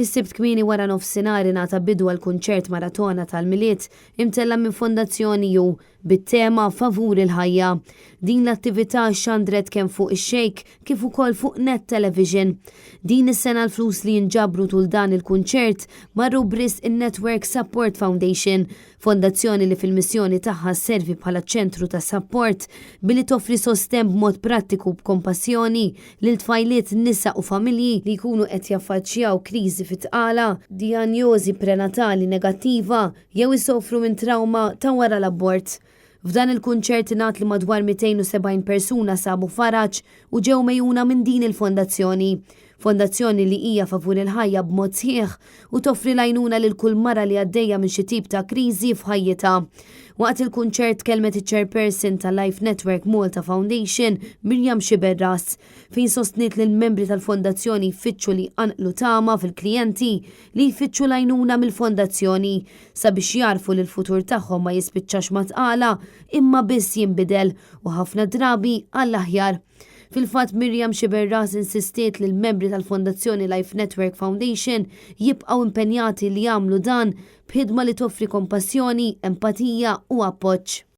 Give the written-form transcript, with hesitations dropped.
Is-Sibt kmieni wara nofsinhar ingħata bidu għall-kunċert maratona tal-Milied imtella' minn Fondazzjoni U bit-tema Favur il-Ħajja. Din l-attività xxandret kemm fuq ix-Xejk kif ukoll fuq Net Television. Din is-sena l-flus li jinġabru tul dan il-kunċert marru b'risq in-Network Support Foundation, Fondazzjoni li fil-missjoni tagħha sservi bħala ċentru ta' sapport billi toffri sostenn b'mod prattiku u b'kompassjoni lil tfajliet, nisa u familji li jkunu qed jaffaċċjaw kriżi fit-tqala, dijanjożi prenatali negattiva jew isofru minn trawma ta' wara l-abort. F'dan il-kunċert ingħad li madwar 270 persuna sabu faraġ u ġew megħjuna minn din il-fondazzjoni. Fondazzjoni li hija favur il-ħajja b'mod sħiħ u toffri l-għajnuna lil kull mara li għaddejja minn xi tip ta' kriżi f'ħajjitha. Waqt il-kunċert tkellmet iċ-Chairperson ta' Life Network Malta Foundation, Miriam Sciberras, fejn sostniet li l-membri tal-fondazzjoni jfittxu li jqanqlu tama fil-klijenti li jfittxu l-għajnuna mill-fondazzjoni sabiex jagħrfu li l-futur tagħhom ma jispiċċax ma' tqala imma biss jinbidel u ħafna drabi għall-aħjar. Fil-fatt Miriam Sciberras insistiet li l-membri tal-Fondazzjoni Life Network Foundation jibqgħu impenjati li jagħmlu dan b'ħidma li toffri kompassjoni, empatija u appoġġ.